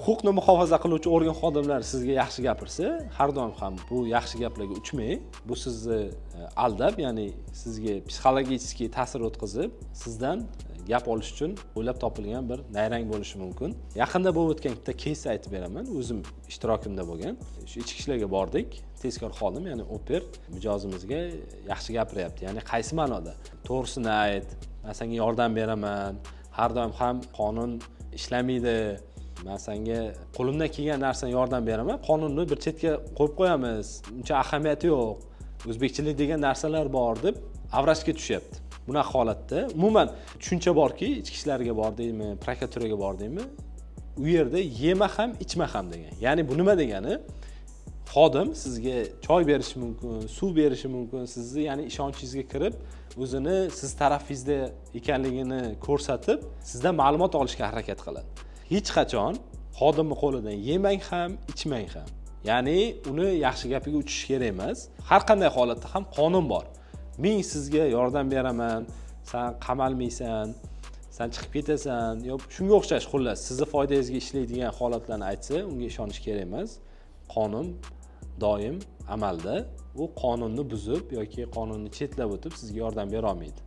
Huquqni muhofaza qiluvchi organ xodimlari sizga yaxshi gapirsa, har doim ham bu yaxshi gaplarga uchmang. Bu sizni aldab, ya'ni sizga psixologический ta'sir o'tkazib, sizdan gap olish uchun o'ylab topilgan bir nayrang bo'lishi mumkin. Yaqinda bo'lib o'tgan bitta кейс aytib beraman, o'zim ishtirokimda bo'lgan. Shu ichki ishlarga bordik. Tezkor xodim, ya'ni опер mijozimizga yaxshi gapiryapti. Ya'ni qaysi ma'noda? To'g'risini ayt, man senga yordam beraman, har doim ham qonun ishlamaydi, man senga qo'limdan kelgan narsani yordam beraman, qonunni bir chetga qo'yib qo'yamiz, uncha ahamiyati yo'q, o'zbekchilik degan narsalar bor, deb avrashga tushyapti. Bunaqa holatda umuman tushuncha borki, ichki ishlarga bordingmi, prokuraturaga bordingmi, u yerda yema ham, ichma ham degan. Ya'ni bu nima degani? Xodim sizga choy berishi mumkin, suv berishi mumkin, sizni, ya'ni ishonchingizga kirib, o'zini siz tarafingizda ekanligini ko'rsatib, sizdan ma'lumot olishga harakat qiladi. Hech qachon xodimni qo'lidan yemang ham, ichmang ham, ya'ni uni yaxshi gapiga uchish kerak emas. Har qanday holatda ham qonun bor. Ming sizga yordam beraman, san qamalmaysan, san chiqib ketasan yo shunga o'xshash, xullas, sizni foydangizga ishlaydigan holatlarni aytsa, unga ishonish kerak emas. Qonun doim amalda. U qonunni buzib yoki qonunni chetlab o'tib sizga yordam berolmaydi.